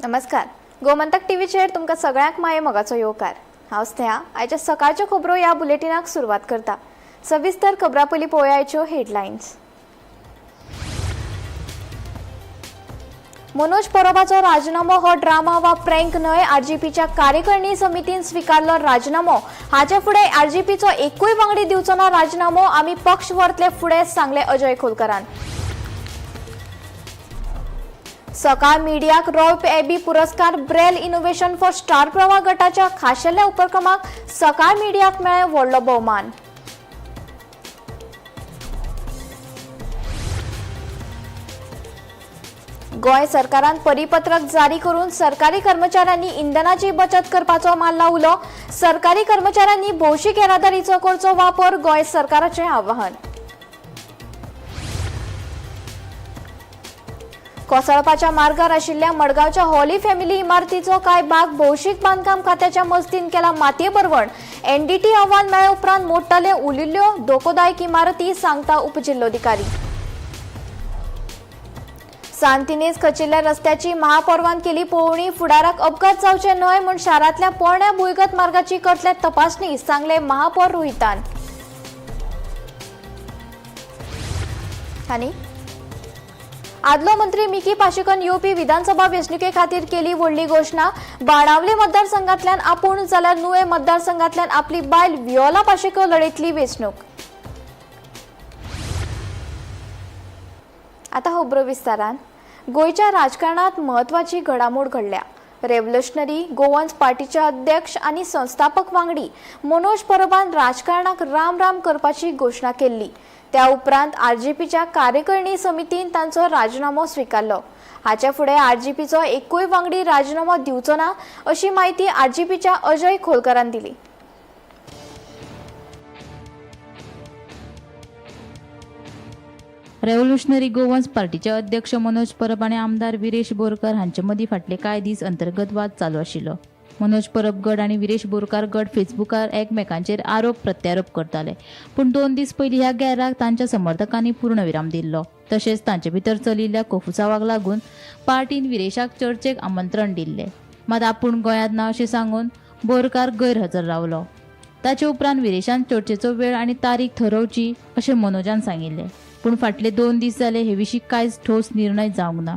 नमस्कार, गोमंतक टीव्हीचेर तुमकां सगळ्यांक माये मोगाचो येवकार. हांव स्नेहा. आयच्या सकाळच्यो खबरो ह्या बुलेटिनाक सुरवात करता. सविस्तर खबरां पयलीं पळोवया हेडलायन्स. मनोज परबाचो राजीनामो हो ड्रामा वा प्रँक न्हय. आरजीपीच्या कार्यकारिणी समितीन स्विकारलो राजीनामो. हाचे फुडें आरजीपीचो एकूय वांगडी दिवचो ना राजीनामो. आमी पक्ष व्हरतले फुडें, सांगले अजय खोलकरान. सकाळ मिडियाक रॉय एबी पुरस्कार. ब्रेल इनोव्हेशन फॉर स्टार प्रवाह गटाच्या खाशेल्या उपक्रमाक सकाळ मिडियाक मेळ्ळें व्हडलो भोवमान. गोंय सरकारान परिपत्रक जारी करून सरकारी कर्मचाऱ्यांनी इंधनाची बचत करपाचो मारला उलो. सरकारी कर्मचाऱ्यांनी भौशीक येरादारीचो करचो वापर, गोंय सरकाराचें आवाहन. कोसळपाच्या मार्गार आशिल्ल्या मडगांवच्या हॉली फॅमिली इमारतीचो कांय भाग भौशीक बांदकाम खात्याच्या मजतीन केला मातये भरवण. एनडीटी अहवाल मेळ्ळे उपरांत मोडटले उलिल्ल्यो धोकोदायक इमारती, सांगता उपजिल्लोधिकारी. सांतिनेज खचिल्ल्या रस्त्याची महापौरान केली पळोवणी. फुडाराक अपघात जावचे न्हय म्हूण शारांतल्या पोरण्या भुंयगत मार्गाची करतले तपासणी, सांगले महापौर रोहितान. आनी आदलो मंत्री मिकी पाशेकोन येवपी विधानसभा वेंचणुके खातीर केली व्हडली घोशणा. बाणावले मतदारसंघातल्यान आपूण जाल्यार नुवें मतदारसंघातल्यान आपली बायल वियोला पाशेको लढयतली वेंचणूक. आता खबरो विस्तारान. गोंयच्या राजकारणात म्हत्वाची घडामोड घडल्या. रेव्होल्युशनरी गोवन्स पार्टीचे अध्यक्ष आनी संस्थापक वांगडी मनोज परबान राजकारणाक राम राम करपाची घोशणा केल्ली. त्या उपरांत आरजीपीच्या कार्यकारिणी समितीन तांचो राजीनामो स्विकारलो. हाचे फुडें आरजीपीचो एकूय वांगडी राजीनामो दिवचो ना, अशी म्हायती आरजीपीच्या अजय खोलकरान दिली. रेव्होल्युशनरी गोवन्स पार्टीचे अध्यक्ष मनोज परब आनी आमदार विरेश बोरकर हांचे मदीं फाटले कांय दीस अंतर्गत वाद चालू आशिल्लो. मनोज परब गड आनी विरेश बोरकार गड फेसबुकार एकमेकांचेर आरोप प्रत्यारोप करताले. पूण 2 दीस पयलीं ह्या गैराक तांच्या समर्थकांनी पूर्णविराम दिल्लो. तशेंच तांचे भितर चलिल्ल्या कोफुसावाक लागून पार्टीन विरेशाक चर्चेक आमंत्रण दिल्लें. मात आपूण गोंयांत ना अशें सांगून बोरकार गैरहजर रावलो. ताचे उपरांत विरेशान चर्चेचो वेळ आनी तारीख थरोवची अशें मनोजान सांगिल्लें. पूण फाटले 2 दीस जाले हे विशीं कांयच ठोस निर्णय जावंक ना.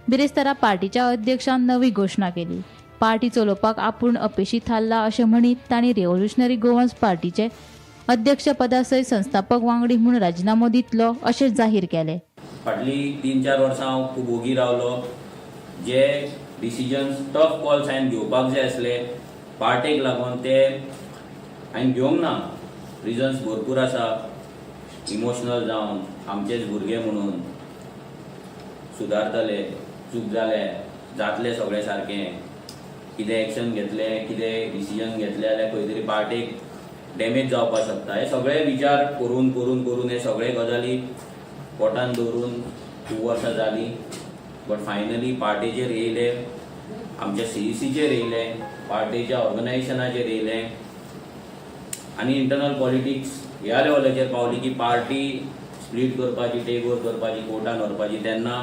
बिरेस्तारा पार्टीच्या अध्यक्षान नवी घोशणा केली. पार्टी चलोवपाक आपूण अपेशी थारला अशें म्हणीत तांणी रेव्होल्युशनरी गोवन्स पार्टीचे अध्यक्षपदा सयत संस्थापक वांगडी म्हूण राजिनामो दितलो अशें जाहीर केलें. फाटली 3-4 वर्सां हांव खूब ओगी रावलो. जे डिसिजन्स टफ कॉल्स हांवें घेवपाक जाय आसले पार्टेक लागून ते हांवें घेवंक ना. रिजन्स भरपूर आसा. इमोशनल जावन आमचेच भुरगे म्हणून सुदारतले, चूक जाले जातले सगळें सारकें, कितें एक्शन घेतलें कितें डिसिजन घेतलें जाल्यार खंय तरी पार्टेक डॅमेज जावपाक शकता. हे सगळे विचार करून करून करून हे सगळे गजाली पोटान दवरून खूब वर्सां जालीं. बट फायनली पार्टेचेर येयले, आमच्या सीईसीचेर येयले, पार्टेच्या ऑर्गनायझेशनाचेर येयले आनी इंटरनल पॉलिटिक्स ह्या लेवलाचेर पावली की पार्टी स्प्लीट करपाची, टेक ओवर करपाची, कोर्टान व्हरपाची. तेन्ना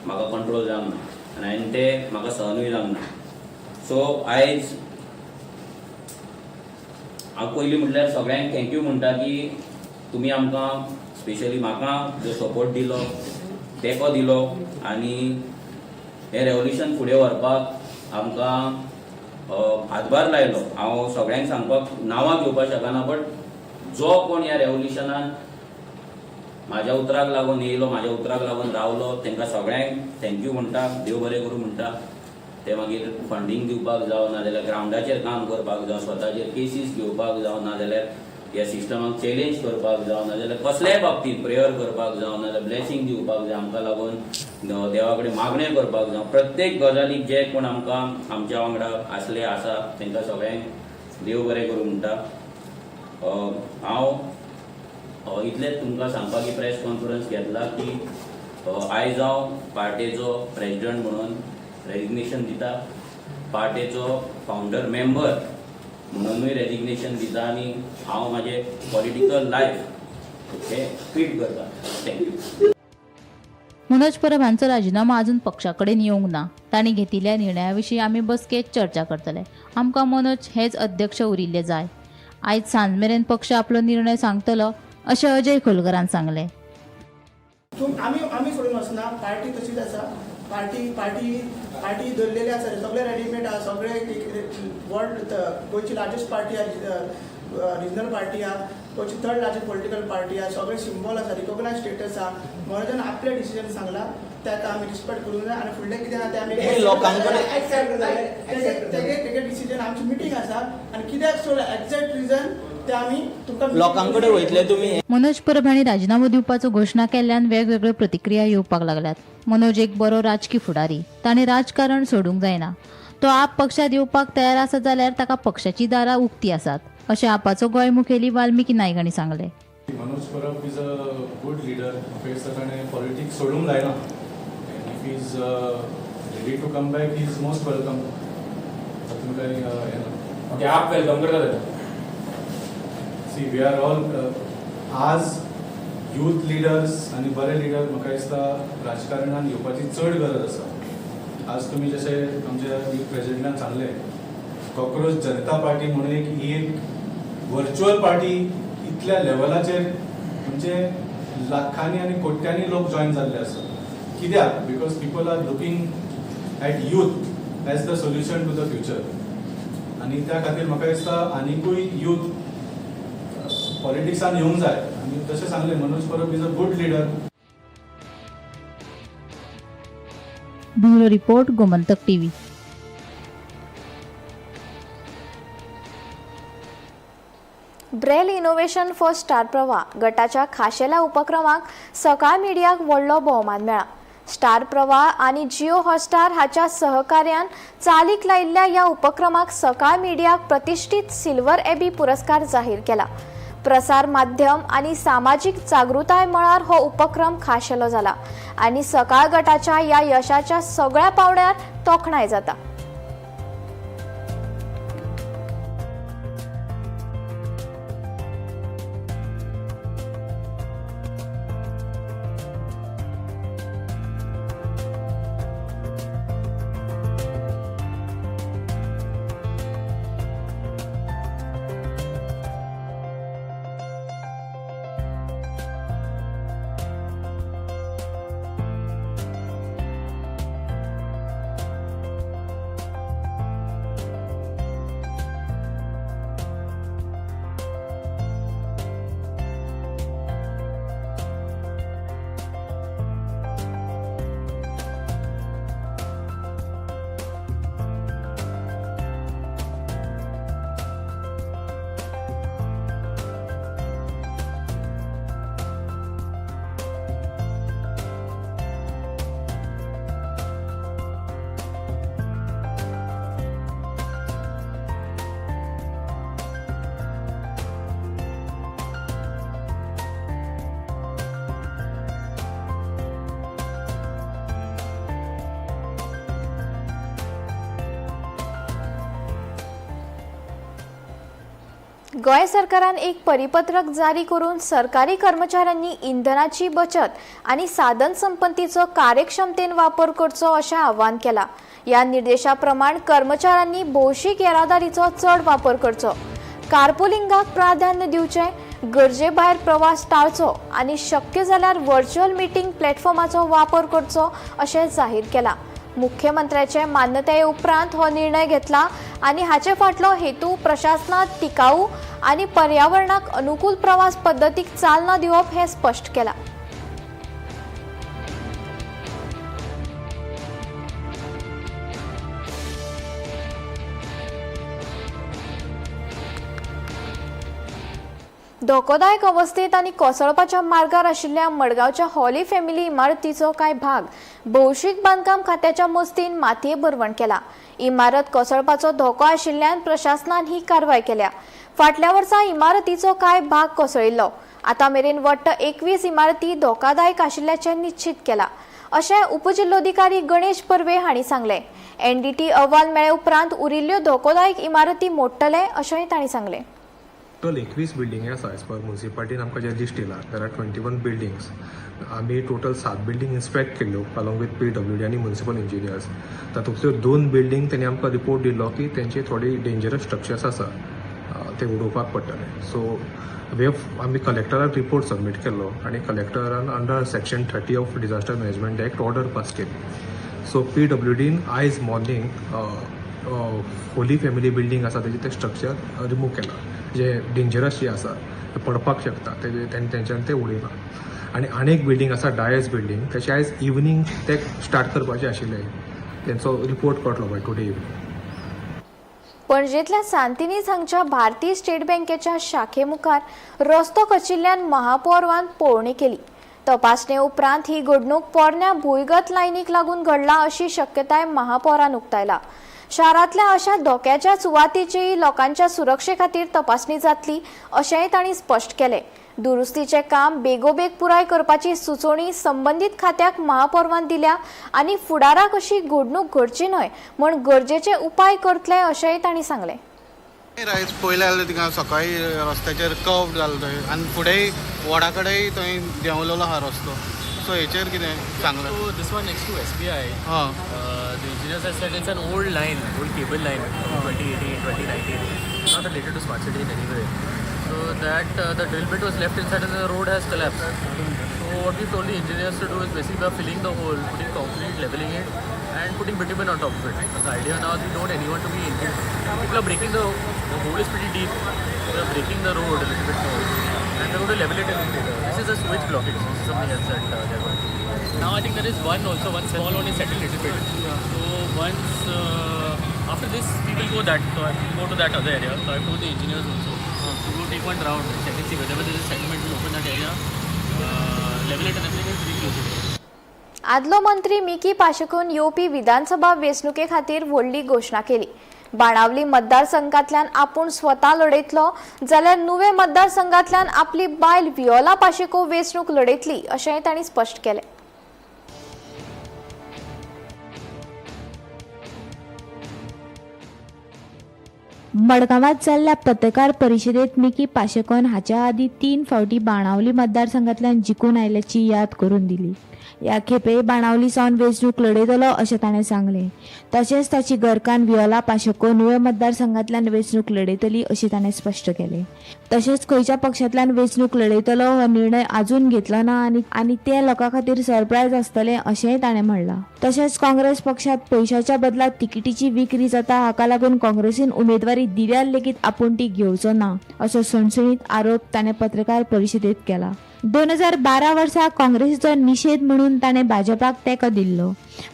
म्हाका कंट्रोल जावंक ना आनी हांवें तें म्हाका सहनूय जावंक ना. सो आयज हांव पयलीं म्हटल्यार सगळ्यांक thank you म्हणटा की तुमी आमकां स्पेशली म्हाका जो सपोर्ट दिलो, तेंको दिलो आनी हें रेवोल्युशन फुडें व्हरपाक आमकां हातभार लायलो. हांव सगळ्यांक सांगपाक नांवां घेवपाक शकना, बट जो कोण ह्या रेवोल्युशनान म्हाज्या उतराक लागून येयलो, म्हाज्या उतराक लागून रावलो, तांकां सगळ्यांक thank you म्हणटा, देव बरें करूं म्हणटा. ते मागीर फंडींग दिवपाक जावं, नाजाल्यार ग्रावंडाचेर काम करपाक जावं, स्वताचेर केसीस घेवपाक जावं, नाजाल्यार ह्या सिस्टमाक चॅलेंज करपाक जावं, नाजाल्यार कसल्याय बाबतींत प्रेयर करपाक जावं, नाजाल्यार ब्लेसींग दिवपाक जाय, आमकां लागून देवा कडेन मागणें करपाक जावं, प्रत्येक गजालीक जे कोण आमकां आमच्या वांगडा आसले आसा तांकां सगळ्यांक देव बरें करूं म्हणटा. हांव इतलेंच तुमकां सांगपाक ही प्रेस कॉन्फरन्स घेतला की आयज हांव पार्टेचो प्रेजिडंट म्हणून रेजिग्नेशन दिता, पार्टेचो फावंडर मेंबर म्हणूनय रेजिग्नेशन दिता आनी हांव म्हाजें पॉलिटिकल लायफ हें क्विट करता. Thank you. Manoj मनोज परब हांचो राजिनामो अजून पक्षा कडेन येवंक ना. तांणी घेतिल्ल्या निर्णया विशीं आमी बसकेंत चर्चा करतले. आमकां मनोज हेच अध्यक्ष उरिल्ले जाय. आयज सांज मेरेन पक्ष आपलो निर्णय सांगतलो अशें अजय खोलकरान सांगलें. आमी आमी सोडून वचना, पार्टी तशीच आसा. पार्टी पार्टी पार्टी धरलेली आसा, सगळे रेडीमेड आसा, सगळे वर्ल्ड गोंयची लार्जस्ट पार्टी आहा, रिजनल पार्टी आहा, गोंयची थर्ड लार्जस्ट पॉलिटिकल पार्टी आहा, सगळे सिंबॉल आसा, रिकॉग्नायज स्टेटस आहा. मनोजान आपले डिसिजन सांगला, ताका आमी रिस्पेक्ट करूंक जाय आनी फुडलें कितें आहा तें आमी तेगे डिसिजन. आमची मिटींग आसा आनी कित्याक सोडला एग्जॅक्ट रिजन ते आमी तुमकां लोकां कडेन वयतले तुमी. मनोज परब हांणी राजिनामो दिवपाचो घोशणा केल्ल्यान वेगवेगळ्यो प्रतिक्रिया येवपाक लागल्यात. मनोज एक बरो राजकी फुडारी, ताणें राजकारण सोडूंक जायना. तो आप पक्षांत येवपाक तयार आसा जाल्यार ताका पक्षाची दारां उक्ती आसात अशें आपाचो गोंय मुखेली वाल्मिकी नायक हांणी सांगलें. Manoj Parab is a good leader. म्हाका दिसता ताणें पॉलिटिक्स सोडूंक जायना. And if is ready to come back, he is most welcome. तातूंत कांय हें ना. ओके, आप welcome करता ताका? सी, we are all आज यूथ लिडर्स आनी बरे लिडर म्हाका दिसता राजकारणान येवपाची चड गरज आसा. आज तुमी जशें आमच्या यूथ प्रेजिडेंटान सांगलें, कॉक्रोच जनता पार्टी म्हणून एक ही एक वर्च्युअल पार्टी इतल्या लेवलाचेर म्हणजे लाखांनी आनी कोट्यांनी लोक जॉयन जाल्ले आसा. कित्याक? Because people are looking at youth as the solution to the future. आनी त्या खातीर म्हाका दिसता आनिकूय यूथ पॉलिटिक्सान येवंक जाय. आनी तशें सांगलें, Manoj Parab is a good leader. Bureau report, Gomantak TV. Braille innovation for Star Pravah गटाच्या खाशेल्या उपक्रमाक सकाळ मिडियाक व्हडलो भोवमान मेळ्ळा. स्टार प्रवाह आनी जिओ हॉटस्टार हाच्या सहकार्यान चालीक लायिल्ल्या ह्या उपक्रमाक सकाळ मिडियाक प्रतिश्ठीत सिल्वर एबी पुरस्कार जाहीर केला. प्रसार माध्यम आनी सामाजीक जागृताय मळार हो उपक्रम खाशेलो जाला आनी सकाळ गटाच्या ह्या यशाच्या सगळ्या पावंड्यार तोखणाय जाता. गोंय सरकारान एक परिपत्रक जारी करून सरकारी कर्मचाऱ्यांनी इंधनाची बचत आनी साधन संपत्तीचो कार्यक्षमतेन वापर करचो अशें आवाहन केलां. ह्या निर्देशा प्रमाण कर्मचाऱ्यांनी भौशीक येरादारीचो चड वापर करचो, कारपुलिंगाक प्राधान्य दिवचें, गरजे भायर प्रवास टाळचो आनी शक्य जाल्यार व्हर्च्युअल मिटींग प्लॅटफॉर्माचो वापर करचो अशें जाहीर केलां. मुख्यमंत्र्याचे मान्यताये उपरांत हो निर्णय घेतला आनी हाचे फाटलो हेतू प्रशासनात टिकाऊ आनी पर्यावरणाक अनुकूल प्रवास पद्दतीक चालना दिवप हें स्पश्ट केलां. धोकोदायक अवस्थेत आनी कोसळपाच्या मार्गार आशिल्ल्या मडगांवच्या हॉली फॅमिली इमारतीचो कांय भाग भौशीक बांदकाम खात्याच्या मस्तीन मातये भरवण केला. इमारत कोसळपाचो धोको आशिल्ल्यान प्रशासनान ही कारवाय केल्या. फाटल्या वर्सा इमारतीचो कांय भाग कोसळिल्लो. आतां मेरेन वट्ट 21 इमारती धोकादायक आशिल्ल्याचें निश्चीत केलां अशें उपजिल्लोधिकारी गणेश परवे हांणी सांगलें. एनडीटी अहवाल मेळ्ळे उपरांत उरिल्ल्यो धोकोदायक इमारती मोडटले अशेंय तांणी सांगलें. टोटल 21 बिल्डिंगी आसा एज पर मुन्सिपालिटीन आमकां जें लिस्ट दिलां, there are 21 buildings. आमी टोटल 7 बिल्डींग इन्स्पेक्ट केल्ल्यो अलॉंग विथ पीडब्ल्यूडी आनी म्युनिसिपल इंजिनियर्स. तातूंतल्यो 2 बिल्डींग तेणी आमकां रिपोर्ट दिल्लो की तेंचे थोडी डेंजरस स्ट्रक्चर्स आसा, ते उडोवपाक पडटले. सो आमी कलेक्टराक रिपोर्ट सबमीट केल्लो आनी कलेक्टरान under section 30 of disaster management act order pass केली. सो पीडब्ल्यूडीन आयज मॉर्निंग होली फॅमिली बिल्डींग आसा तेजें तें स्ट्रक्चर रिमूव केलां, जे डेंजरस जे आसा ते पडपाक शकता तेजे तेंच्यान तें उडयलां. आनी आनी एक बिल्डींग आसा डायस बिल्डींग, तेचे आयज इवनींग ते स्टार्ट करपाचे आशिल्ले, तेंचो रिपोर्ट कळटलो बाय टुडे इवनींग. पणजेंतल्या सांतिनेज हांगच्या भारतीय स्टेट बँकेच्या शाखे मुखार रस्तो खचिल्ल्यान महापौरान पळोवणी केली. तपासणे उपरांत ही घडणूक पोरण्या भुंयगत लायनीक लागून घडला अशी शक्यताय महापौरान उक्तायला. शारांतल्या अशा धोक्याच्या सुवातीचेय लोकांच्या सुरक्षे खातीर तपासणी जातली अशेंय तांणी स्पश्ट केलें. दुरुस्तीचें काम बेगोबेग पुराय करपाची सुचोवणी संबंदीत खात्याक महापौरान दिल्या आनी फुडाराक अशी घडणूक घडची न्हय म्हूण गरजेचे उपाय करतले अशेंय तांणी सांगलें. आयज पयलें जाल्यार थिंगा सकाळी रस्त्याचेर कर्व जालो थंय आनी फुडें वडा कडेन थंय देंवलेलो आहा रस्तो. सो हेचेर कितें सांगलें? So this one next to SBI, हां. The engineers have said it's an old line, old cable line from 2018, 2019, not related to smart city in any way. So that the drill bit was left inside and the road has collapsed. So what we told the engineers to do is basically we are filling the hole, putting concrete, leveling it, and putting bitumen on top of it. So the idea now is we don't want anyone to be injured. People are breaking the hole is pretty deep. They are breaking the road a little bit more, and they're going to level it a little later. This is a sewage blockage. This is something else that they're going to do. Now I think there is one also, one small one is settled a little bit. So once after this, people go that, so I go to that other area. So I told the engineers also to go take one round and check and see whether there is a settlement. We'll open that area, level it and everything, and reclose it. आदलो मंत्री Mickey पाशेकोन येवपी विधानसभा वेंचणुके खातीर व्हडली घोशणा केली. बाणावली मतदारसंघातल्यान आपूण स्वता लढयतलो जाल्यार नुवें मतदारसंघातल्यान आपली बायल वियोला पाशेको वेंचणूक लढयतली अशेंय तांणी स्पश्ट केलें. मडगांवांत जाल्ल्या पत्रकार परिशदेंत मिकी पाशेकोन हाच्या आदीं 3 फावटी बाणावली मतदारसंघांतल्यान जिखून आयिल्ल्याची याद करून दिली. ह्या खेपेय बाणावली सावन वेंचणूक लढयतलो अशें ताणें सांगलें. तशेंच ताची घरकान्न वियोला पाशेको नुवें मतदारसंघांतल्यान वेंचणूक लढयतली अशें ताणें स्पश्ट केलें. तशेंच खंयच्या पक्षांतल्यान वेंचणूक लढयतलो हो निर्णय आजून घेतलो ना आनी ते लोकां खातीर सरप्रायज आसतलें अशेंय ताणें म्हणलां. तशेंच काँग्रेस पक्षांत पयशाच्या बदला तिकिटीची विक्री जाता हाका लागून काँग्रेसीन उमेदवारी दिल्यार लेगीत आपूण ती घेवचो ना असो सणसणीत आरोप ताणें पत्रकार परिशदेंत केला. 2012 वर्सा काँग्रेसीचो निशेध म्हणून ताणें भाजपाक तेंको दिल्लो,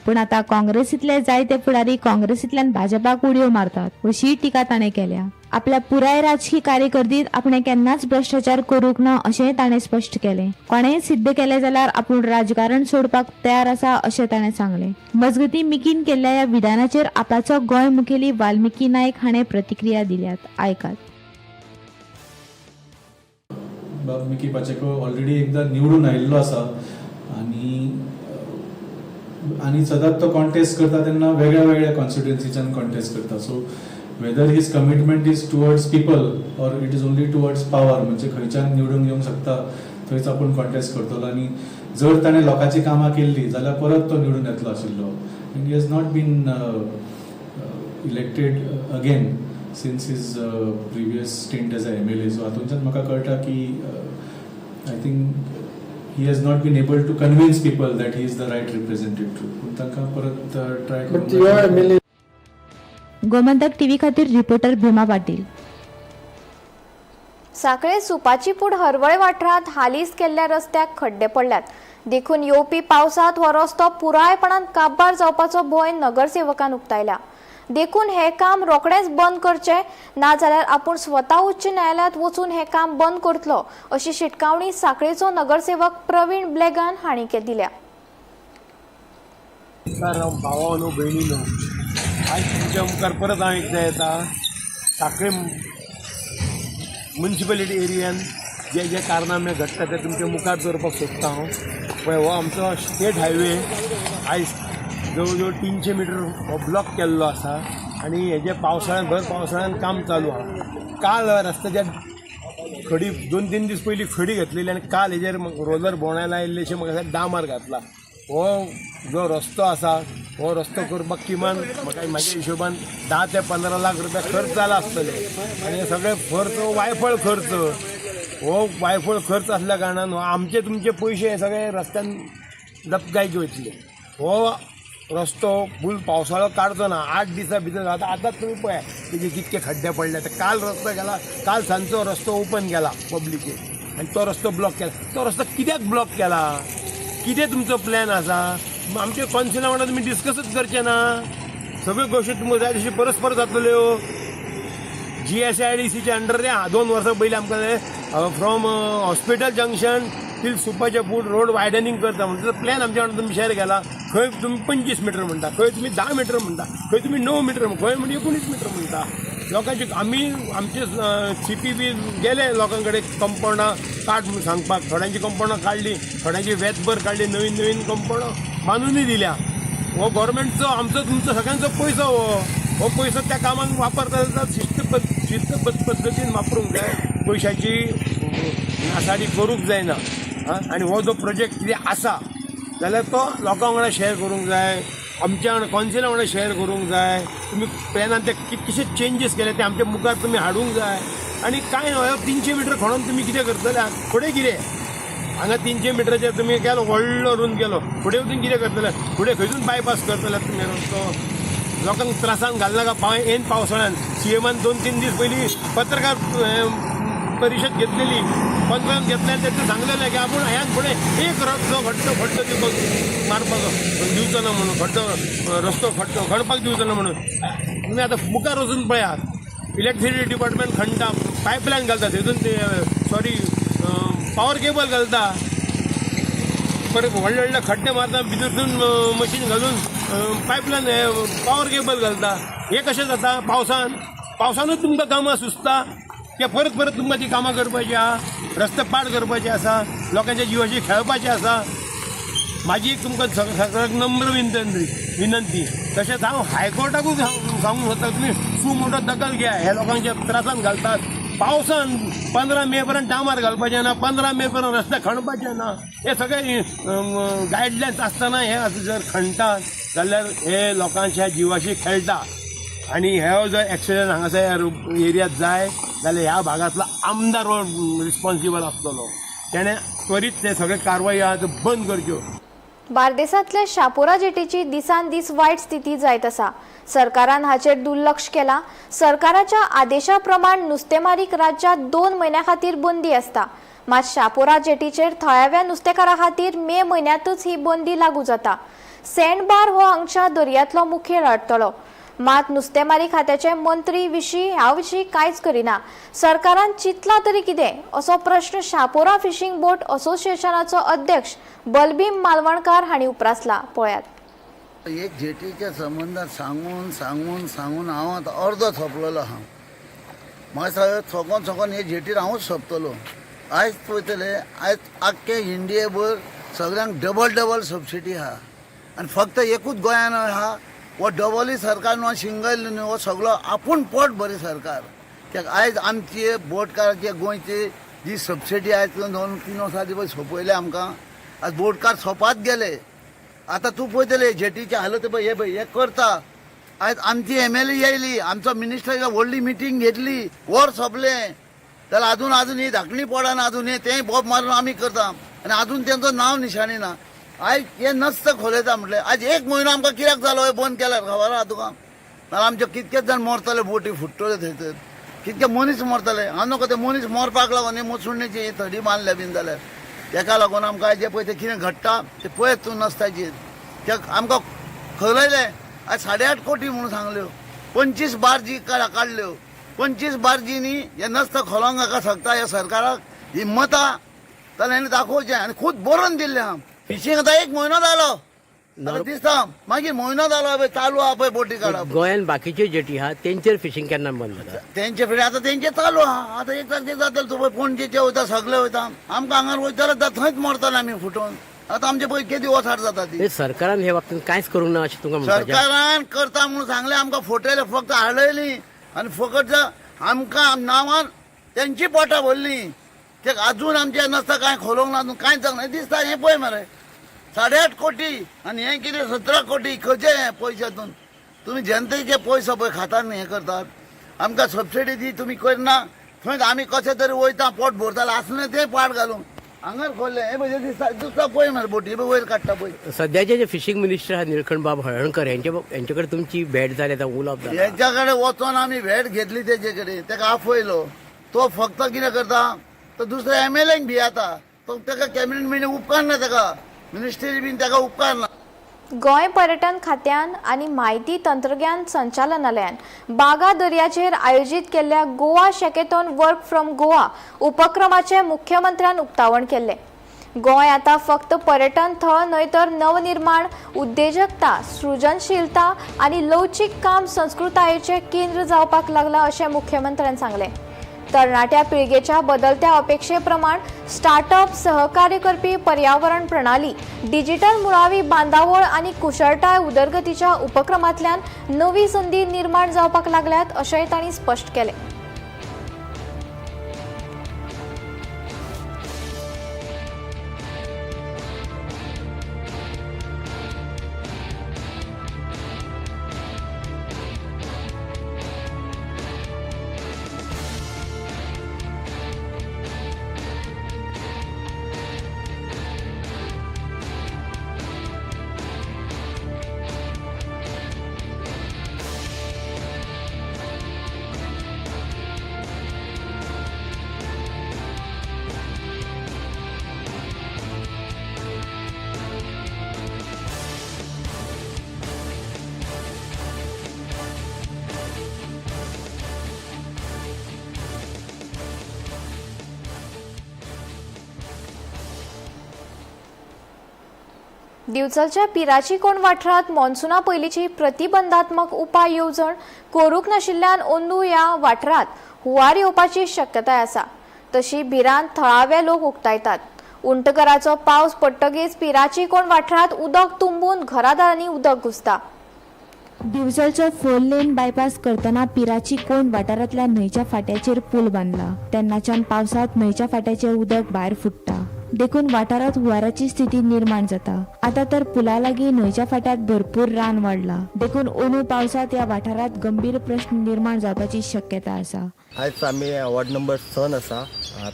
पूण आतां काँग्रेसींतले जायते फुडारी काँग्रेसींतल्यान भाजपाक उडयो मारतात अशीय टिका ताणें केल्या. आपल्या पुराय राजकी कारकिर्दींत आपणें केन्नाच भ्रश्टाचार करूंक ना अशेंय ताणें स्पश्ट केलें. कोणेंय सिद्ध केलें जाल्यार आपूण राजकारण सोडपाक तयार आसा अशें ताणें सांगलें. मजगतीं मिकीन केल्ल्या ह्या विधानाचेर आपाचो गोंय मुखेली वाल्मिकी नायक हाणें प्रतिक्रिया दिल्यात. आयकात. बाब मिकी पाचेको ऑलरेडी एकदां निवडून आयिल्लो आसा आनी आनी सदांच तो कॉन्टेस्ट करता तेन्ना वेगळ्या वेगळ्या कॉन्स्टिट्युएन्सीच्यान कॉन्टेस्ट करता. So whether his commitment is towards people or it is only towards power, म्हणजे खंयच्यान निवडून येवंक शकता थंयच आपूण कॉन्टेस्ट करतलो आनी जर ताणें लोकांची कामां केल्लीं जाल्यार परत तो निवडून येतलो आशिल्लो. And he has not been elected again since his previous stint as a MLA. So हातूंतल्यान म्हाका कळटा की I think he has not been able to convince people that he is the right representative. पूण तांकां परत try करूंक. Gomantak TV खातीर reporter भीमा पाटील. साखळे सुपाचीपूड हरवळे वाठारांत हालींच केल्ल्या रस्त्याक खड्डे पडल्यात. देखून येवपी पावसांत हो रस्तो पुरायपणान काबार जावपाचो भंय नगरसेवकान उक्तायला. देखून हें काम रोखडेंच बंद करचें, नाजाल्यार आपूण स्वता उच्च न्यायालयांत वचून हें काम बंद करतलो अशी शिटकावणी साखळेचो नगरसेवक प्रवीण ब्लेगान हांणी दिल्या. भावानो भयणीनो, आज तुमच्या मुखार परत हांव एकदां येता. साखळे मुन्सिपेलिटी एरियान जे जे कारनामे घडटा ते तुमच्या मुखार दवरपाक सोदता हांव. पळय, हो आमचो स्टेट हायवे आयज जवळ जवळ 300 मिटर हो ब्लॉक केल्लो आसा आनी हेजे पावसाळ्यान भर पावसाळ्यान काम चालू आहा. काल रस्त्याच्या खडी 2-3 दीस पयलीं खडी घातलेली आनी काल हेजेर रोलर भोंवडायला आयिल्लेशें म्हाका दिसता डांबर घातला. हो जो रस्तो आसा हो रस्तो करपाक किमान म्हाका म्हाज्या हिशोबान 10 ते 15 लाख रुपया खर्च जाला आसतले आनी हे सगळे खर्च हो वायफळ खर्च, हो वायफळ खर्च आसल्या कारणान हो आमचे तुमचे पयशे हे सगळे रस्त्यान लपगायचे वयतले. हो रस्तो फूल पावसाळो काडचो ना, 8 दिसां भितर. आतां आतांच तुमी पळया तेजे कितके खड्डे पडले. आतां काल रस्तो केला, काल सांजचो रस्तो ओपन केला पब्लिकेक आनी तो रस्तो ब्लॉक केला. तो रस्तो कित्याक ब्लॉक केला, कितें तुमचो प्लॅन आसा, आमच्या कौन्सिला वांगडा तुमी डिस्कसूच करचे ना. सगळ्यो गोश्टी तुमकां जाय तशी परस्पर जातल्यो. GSIDCच्या अंडर 2 वर्सां पयलीं आमकां फ्रॉम हॉस्पिटल जंक्शन टील सुपाच्या फूट रोड वायडनिंग करता म्हणटा प्लॅन आमच्या वांगडा तुमी शेअर केला. खंय तुमी 25 मिटर म्हणटा, खंय तुमी 10 मिटर म्हणटा, खंय तुमी 9 मिटर, खंय म्हणजे 19 मिटर म्हणटा. लोकांचे आमी आमचे CP बी गेले लोकां कडेन कंपावंडां काड म्हणून सांगपाक. थोड्यांची कंपावंडां काडली, थोड्यांची वेतभर काडली, नवीन नवीन कंपावंडां बांदूनय दिल्या. हो गव्हर्मेंटचो आमचो तुमचो सगळ्यांचो पयसो, हो पयसो त्या कामाक वापरता जाल्यार शिस्त पद्दतीन वापरूंक जाय, पयशाची नासाडी करूंक जायना. आनी हो जो प्रोजेक्ट कितें आसा जाल्यार तो लोकां वांगडा शेअर करूंक जाय, आमच्या वांगडा कौन्सिला वांगडा शेअर करूंक जाय. तुमी प्लॅनान ते कितकेशे चेंजीस केले ते आमच्या मुखार तुमी हाडूंक जाय. आनी कांय न्हय, 300 मिटर खणोन तुमी कितें करतले फुडें? कितें हांगा 300 मिटराचेर तुमी केलो व्हडलो रूंद केलो, फुडें वचून कितें करतले? फुडें खंयसून बायपास करतले तुमी रस्तो? लोकांक त्रासान घालनाका. एन पावसाळ्यान CMन 2-3 दीस पयलीं पत्रकार परिशद घेतलेली, कॉन्फरन्स घेतले आनी तें सांगलेलें की आपूण ह्यान फुडें एक रस्तो खड्डो खड्डो दिवपाक मारपाक दिवचो ना म्हणून, खड्डो रस्तो खड्डो खणपाक दिवचो ना म्हणून. तुमी आतां मुखार वचून पळयात, इलेक्ट्रिसिटी डिपार्टमेंट खणटा, पायपलायन घालता थंयसून, सॉरी पावर केबल घालता, परत व्हडले व्हडले खड्डे मारता, भितरसून मशीन घालून पायपलायन पावर केबल घालता. हें कशें जाता? पावसान पावसानूच तुमकां कामां सुचता ते परत परत तुमकां ती कामां करपाची आहा, रस्ते पाड करपाचे आसा, लोकांच्या जिवाशी खेळपाचें आसा. म्हाजी एक तुमकां सगळ्यांक नम्र विनंती. तशेंच हांव हायकोर्टाकूच सांगूंक सोदता, तुमी सु मोटो दखल घ्या. ह्या लोकांच्या त्रासान घालतात. पावसान 15 मे पर्यंत डांबर घालपाचें ना, 15 मे पर्यंत रस्ते खणपाचे ना. हे सगळे गायडलायन्स आसतना हे जर खणटात जाल्यार हे लोकांच्या जिवाशी खेळटा. आनी हे जर एक्सिडंट हांगासर एरियात जाय जाल्यार ह्या भागांतलो आमदार रिस्पॉन्सिबल आसतलो. तेणें त्वरीत ते सगळे कारवाई आहा त्यो बंद करच्यो. बार्देसांतल्या शापोरा जेटीची दिसान दीस वायट स्थिती जायत आसा. सरकारान हाचेर दुर्लक्ष केलां. सरकाराच्या आदेशा प्रमाण नुस्तेमारीक राज्यांत 2 म्हयन्यां खातीर बंदी आसता. मात शापोरा जेटीचेर थळाव्या नुस्तेकारां खातीर मे म्हयन्यांतूच ही बंदी लागू जाता. सँडबार हो हांगच्या दर्यांतलो मुखेल अडथळो. मात नुस्तेमारी खात्याचे मंत्री विशीं ह्या विशीं कांयच करिना. सरकारान चिंतलां तरी कितें असो प्रश्न शापोरा फिशींग बोट असोसिएशनाचो अध्यक्ष बलभीम मालवणकार हांणी उप्रासला. पळयात. एक जेटीच्या संबंदात सांगून सांगून सांगून हांव आतां अर्दो सोंपलेलो आहा. म्हाका सगळें सोंकोन सोंकोन हे जेटीर हांवूच सोंपतलो. आयज पळयतले, आयज आख्खे इंडियेभर सगळ्यांक डबल डबल सबसिडी आहा आनी फक्त एकूच गोंयान आहा हो डबलूय सरकार न्हू, सिंगल न्हू, हो सगळो आपूण पोट बरी सरकार. कित्याक आयज आमची बोटकाराची गोंयची जी सबसिडी आयज 2-3 वर्सां आदी पळय सोंपयल्या आमकां. आज बोटकार सोंपात गेले. आतां तूं पळयतले जेटीचे हालत पळय, हे पळय हे करता. आयज आमची MLA येयली, आमचो मिनिस्टर येयलो, व्हडली मिटींग घेतली, वर सोंपलें. जाल्यार अजून अजून ही धाकणी पडना, अजून हे तेंय बोब मारून आमी करता आनी अजून तेंचो नांव निशाणी ना. आयज हे नस्त खोलयता म्हटलें, आयज 1 म्हयनो आमकां कित्याक जालो हे बंद केल्यार खबर आहा तुका? नाल्यार आमचे कितकेच जाण मरतले, बोटी फुट्टले थंयसर, कितके मनीस मरतले. हांव नको ते मनीस मरपाक लागून हे मसुंडीची ही थडी मारल्या बीन जाल्यार तेका लागून आमकां आयज जें पळय तें कितें घडटा तें पळयत तूं नसताचेर. ते आमकां खलयलें. आयज 8.5 कोटी म्हणून सांगल्यो, 25 बार्जी काडल्यो, 25 बार्जींनी हे नस्त खोलोंक हाका शकता ह्या सरकाराक हिम्मत आहा जाल्यार हेणें दाखोवचें. आनी खूद बरोवन दिल्लें आहा. फिशींग आतां 1 म्हयनो जालो, आतां दिसता मागीर म्हयनो जालो पळय चालू आहा पळय बोटी काडप. गोंयान बाकीच्यो जेटी आहा तेंचेर फिशींग केन्ना बंद जाता? तेंचे फुडें आतां तेंचे चालू आहा. आतां 1 तारखेक जातलें. तूं पळय पणजेचे वयता, सगळे वयता, आमकां हांगार वयताले थंयच मरतले आमी फुटून. आतां आमचे पळय केदी वसाड जाता ती. सरकारान हे बाबतींत कांयच करूंक ना अशें तुमकां म्हणपाचें? सरकारान करता म्हणून सांगलें, आमकां फटयलें, फक्त हाडयली आनी फकत आमकां नांवान तेंची पोटां भरलीं. ते अजून आमचे नसता कांय खोलोवंक ना, अजून कांय जावंक ना. दिसता हें पळय मरे, 8.5 कोटी आनी हें कितें 17 कोटी खंयचे हे पयशे? हातून तुमी जनतेचे पयशे पळय खातात न्ही, हें करतात. आमकां सबसिडी दी तुमी करना, थंयच आमी कशें तरी वयता, पोट भरताले आसलें तें पाट घालून हांगार खोल्लें. हें भशेन दिसता दिसता पळय मरे, बोटी वयर काडटा पळय. सद्याचे जे फिशींग मिनिस्टर आहा निळकंठ बाब हळर्णकर हेंचे कडेन तुमची भेट जाली आतां, उलोवप जालां? हेच्या कडेन वचोन आमी भेट घेतली तेजे कडेन, तेका आफयलो. तो फक्त कितें करता, तो दुसऱ्या एमएलएक भियेता. तो तेका कॅबिनेट मिटींग उपकारना, तेका मिनिस्ट्री बीन तेका उपकारना. गोंय पर्यटन खात्यान आनी म्हायती तंत्रज्ञान संचालनालयान बागा दर्याचेर आयोजीत केल्ल्या गोवा शॅकेथॉन वर्क फ्रॉम गोवा उपक्रमाचें मुख्यमंत्र्यान उक्तावण केल्लें. गोंय आतां फक्त पर्यटन थळ न्हय तर नवनिर्माण, उद्देजकता, सृजनशीलता आनी लवचीक काम संस्कृतायेचें केंद्र जावपाक लागलां अशें मुख्यमंत्र्यान सांगलें. तरणाट्या पिळगेच्या बदलत्या अपेक्षे प्रमाण स्टार्टअप, सहकार्य करपी पर्यावरण प्रणाली, डिजिटल मुळावी बांदावळ आनी कुशळटाय उदरगतीच्या उपक्रमांतल्यान नवी संदी निर्माण जावपाक लागल्यात अशेंय तांणी स्पश्ट केलें. दिवचलच्या पिराचीकोण वाठारांत मॉन्सुना पयलींची प्रतिबंधात्मक उपाय येवजण करूंक नाशिल्ल्यान अंदू ह्या वाठारांत हुंवार येवपाची शक्यताय आसा. तशी भिरांत थळावे लोक उक्तायतात. उंटकराचो पावस पडटगीच पिराचीकोण वाठारांत उदक तुंबून घरादारांनी उदक घुसता. दिवचलचो 4 लेन बायपास करतना पिराची कोण वाठारांतल्या न्हंयच्या फाट्याचेर पूल बांदला. तेन्नाच्यान पावसांत न्हंयच्या फाट्याचेर उदक भायर फुट्टा, देखून वाठारांत हुंवाराची स्थिती निर्माण जाता. आतां तर पुला लागीं न्हंयच्या फाट्यात भरपूर रान वाडला, देखून अंदू पावसांत ह्या वाठारांत गंभीर प्रश्न निर्माण जावपाची शक्यता आसा. आयज आमी वॉर्ड नंबर 6 आसा,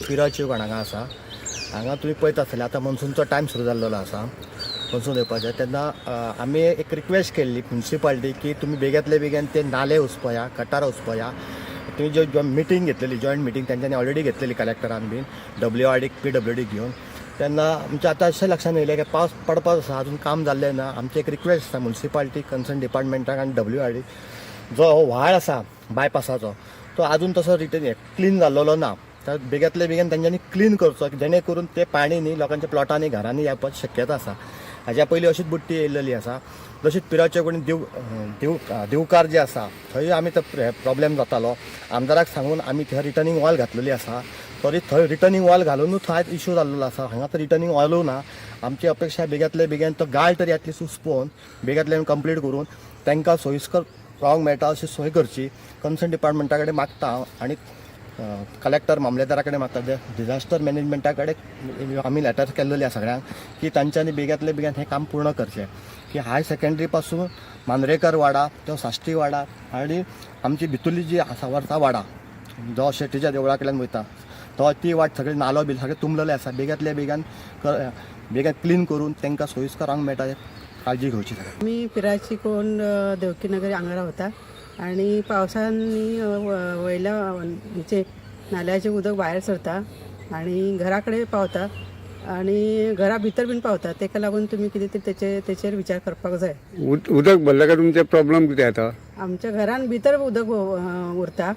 पिराची कोण हांगा आसा. हांगा तुमी पळयता आसतले आतां मॉन्सूनचो टायम सुरू जाल्लो आसा, मॉन्सून येवपाचें. तेन्ना आमी एक रिक्वेस्ट केल्ली म्युनिसिपालिटी की तुमी बेग्यांतले बेगीन ते नाले उसपया, गटार उसपया. तुमी ज्यो मिटींग घेतलेली, जॉयंट मिटींग तेंच्यांनी ऑलरेडी घेतलेली कलेक्टरान बीन WRD PWD घेवन. तेन्ना आमच्या आतां अशें लक्षान येयलें की पावस पडपाक आसा, अजून काम जाल्लें ना. आमचें एक रिक्वेस्ट आसा म्युनिसिपालिटी कन्सर्न डिपार्टमेंटाक आनी WRD, जो हो व्हाळ आसा बायपासाचो तो अजून तसो रिटर्न क्लीन जाल्लो ना. तर बेग्यांतले बेगीन तेंच्यांनी क्लीन करचो, जेणे करून ते पाणी न्ही लोकांच्या प्लॉटांनी घरांनी येवपाची शक्यता आसा. हाज्या पयलीं अशीच बुट्टी येयलेली आसा. तशीच पिराचे कडेन दिवकार जे आसा थंय आमी तो प्रॉब्लेम जातालो. आमदाराक सांगून आमी थंय रिटर्निंग वॉल घातलेली आसा, तरी थंय रिटर्निंग वॉल घालुनूच थंय इशू जाल्लो आसा. हांगा तर रिटर्निंग वॉलूय ना. आमची अपेक्षा बेग्यांतले बेगीन तो गाळ तरी एटलिस्ट उसपोवन बेग्यांतल्यान कंप्लीट करून तांकां सोयीस्कर रावंक मेळटा अशी सोय करची. कन्सर्न डिपार्टमेंटा कडेन मागता हांव आनी कलेक्टर मामलेदारा कडेन मागता, डिजास्टर मॅनेजमेंटा कडेन आमी लेटर केल्लेली आसा सगळ्यांक की तांच्यांनी बेग्यांतले बेगीन हें काम पूर्ण करचें. की हायर सेकेंडरी पासून मांद्रेकर वाडा तो साश्टी वाडा आनी आमची भितुली जी आसा वर्सा वाडा जो शेटीच्या देवळा कडल्यान वयता तो ती वाट सगळी नालो बी सगळें तुंबलेलें आसा. बेग्यांतले बेगीन बेगीन क्लीन करून तांकां सोयीस्कर रावंक मेळटा काळजी घेवची. आमी पिराची कोण देवकीनगर हांगा रावता आनी पावसान वयल्या हेचे नाल्याचें उदक भायर सरता आनी घरा कडेन पावता आनी घरा भितर बीन पावता. तेका लागून तुमी कितें तरी तेचेर विचार करपाक जाय. उदक भरलें काय तुमचे प्रॉब्लम कितें येता? आमच्या घरान भितर उदक उरता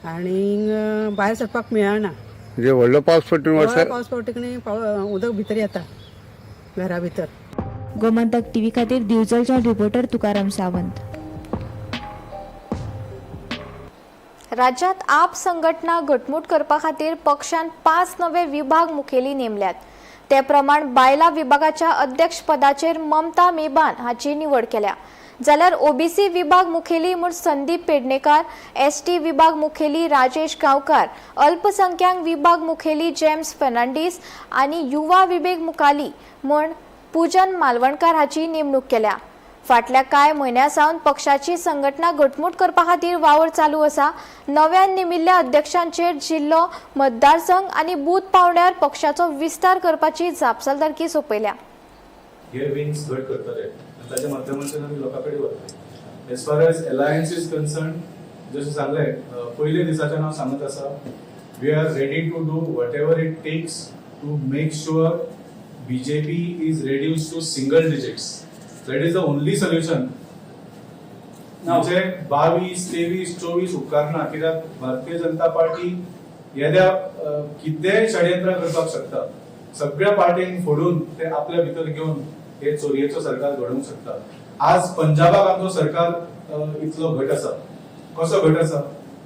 आनी भायर सरपाक मेळना. म्हणजे व्हडलो पावस पडटा व्हडलो पावस पडटकीर उदक भितर येता घरा भितर. गोमंतक टीव्ही खातीर दिवचलच्या रिपोर्टर तुकाराम सावंत. राज्यात आप संघटना घटमूट करपा खातीर पक्षान 5 नवे विभाग मुखेली नेमल्यात. ते प्रमाण बायला विभागाच्या अध्यक्षपदाचेर ममता मेबान हाची निवड केल्या. जाल्यार ओबीसी विभाग मुखेली म्हूण संदीप पेडणेकार, एसटी विभाग मुखेली राजेश गांवकार, अल्पसंख्याक विभाग मुखेली जेम्स फर्नांडीस आनी युवा विभाग मुखाली म्हूण पूजन मालवणकार हाची नेमणूक केल्या. फाटल्या कांय म्हयन्यां सावन पक्षाची संघटना घटमूट करपा खातीर वावर चालू आसा. नव्यान नेमिल्ल्या अध्यक्षांचेर जिल्लो, मतदारसंघ आनी बूथ पावंड्यार पक्षाचो विस्तार करपाची जापसालदारकी सोंपयल्या. हे विंग्स घट करतले आनी ताच्या माध्यमांतल्यान आमी लोकां कडेन वतले. As far as alliance is concern, जशें सांगलें, पयले दिसाच्यान हांव सांगत आसा, we are ready to do whatever it takes to make sure BJP is reduce to single digits. That is the only solution. म्हणजे 22, 23, 24 उपकारना, कित्याक भारतीय जनता पार्टी येद्या कितेंय षडयंत्र करपाक शकता. सगळ्या पार्टींक फोडून ते आपल्या भितर घेवन हे चोरयेचो सरकार घडोवंक शकता. आज पंजाबाक आमचो सरकार इतलो घट आसा. कसो घट आसा?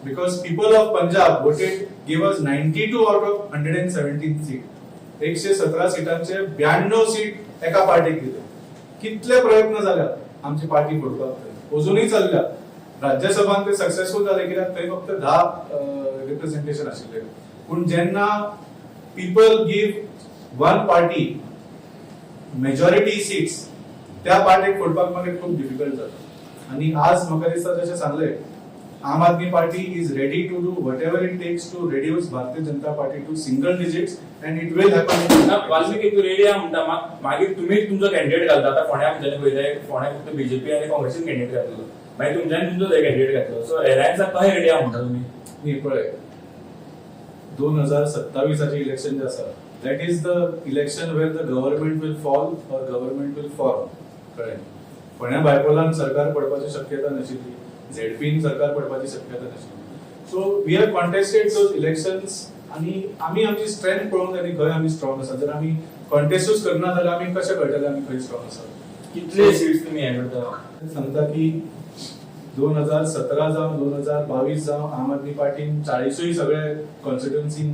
Because people of Punjab voted, give us 92 out of 117 seat. 117 सिटांचे 92 seat एका पार्टीक दिले. कितले प्रयत्न जाल्या आमची पार्टी फोडपाक, अजूनय चल्ल्या. राज्यसभान ते सक्सेसफूल जाले, कित्याक थंय फक्त 10 रिप्रेझेंटेशन आशिल्ले. पूण जेन्ना people give one party majority seats, त्या पार्टीक फोडपाक मागीर खूब डिफिकल्ट जाता. आनी आज म्हाका दिसता, जशें सांगलें, Aam Aadmi Party is ready to do whatever it takes to reduce Bharatiya Janata Party to single digits, and it will happen. ना, वाल्मिकी, तूं रेडी आहा म्हणटा, मागीर तुमीच तुमचो कॅन्डिडेट घालता. आतां फोंड्या आमच्यांनी पळयलें, फोंड्या फक्त बीजेपी आनी काँग्रेसीन कॅन्डिडेट घातलो, मागीर तुमच्यांनी तुमचो थंय कॅन्डिडेट घातलो. सो एलायन्साक कशें रेडी आहा म्हणटा तुमी? न्ही, पळय, 2027आचें इलेक्शन जें आसा, that is the election where the government will fall or government will form. कळ्ळें? फोंड्या बायपोलान सरकार पडपाची शक्यता नाशिल्ली, झेडपीन सरकार पडपाची शक्यता नाशिल्ली. So we have contested those elections आनी आमी आमची स्ट्रेंथ पळोवंक जाय खंय आमी स्ट्रॉंग आसा. जर आमी कॉन्टेस्टूच करना जाल्यार आमी कशें कळटलें आमी खंय स्ट्रॉंग आसा? कितले सीट्स तुमी हें करता? सांगता की 2017 जावं, 2022 जावं, आम आदमी पार्टीन 40ूय सगळे कॉन्स्टिट्युन्सीन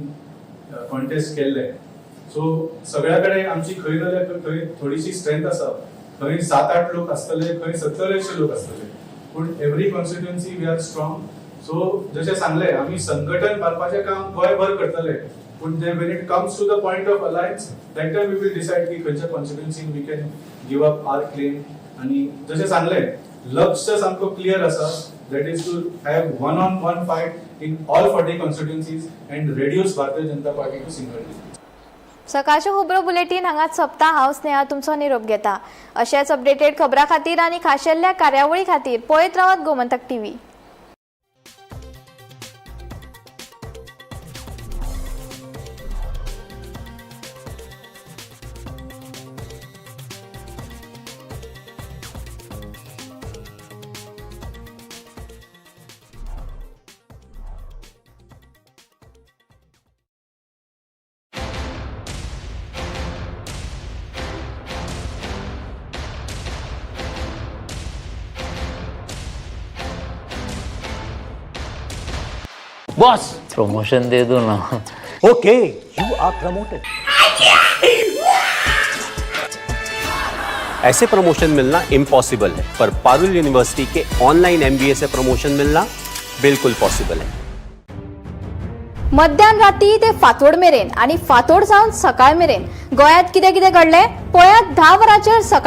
कॉन्टेस्ट केल्ले. सो सगळ्या कडेन आमची खंय ना जाल्यार खंय थोडीशी स्ट्रेंथ आसा. खंय सात आठ लोक आसतले, खंय 70 80 लोक आसतले, पूण every constituency we are strong. So जशें सांगलें, आमी संघटन बांदपाचें काम गोंयभर करतले, पूण जे when it comes to the point of alliance, that time we will decide की खंयच्या कॉन्स्टिट्युन्सीन we can give up our claim. आनी जशें सांगलें, लक्ष सामको क्लियर आसा, that is to have one on one fight in all 40 constituencies and reduce Bharatiya Janata Party to single digit. सकाळच्यो खबरो bulletin हांगाच सोंपता. हांव स्नेहा तुमचो निरोप घेता. अशेच अपडेटेड खबरां खातीर आनी खाशेल्ल्या कार्यावळी खातीर पळयत रावात गोमंतक टीव्ही. बॉस, प्रमोशन दे दो ना. Okay, you are promoted. ऐसे प्रमोशन मिलना इम्पॉसिबल है, पर पारुल यूनिवर्सिटी के ऑनलाइन एमबीए से प्रमोशन मिलना बिल्कुल पॉसिबल है. मध्यान राती ते फांतोड मेरेन आनी फांतोड सावन सकाळ मेरेन गोंयांत कितें कितें घडलें, पळयात 10 वरांचेर सकाळ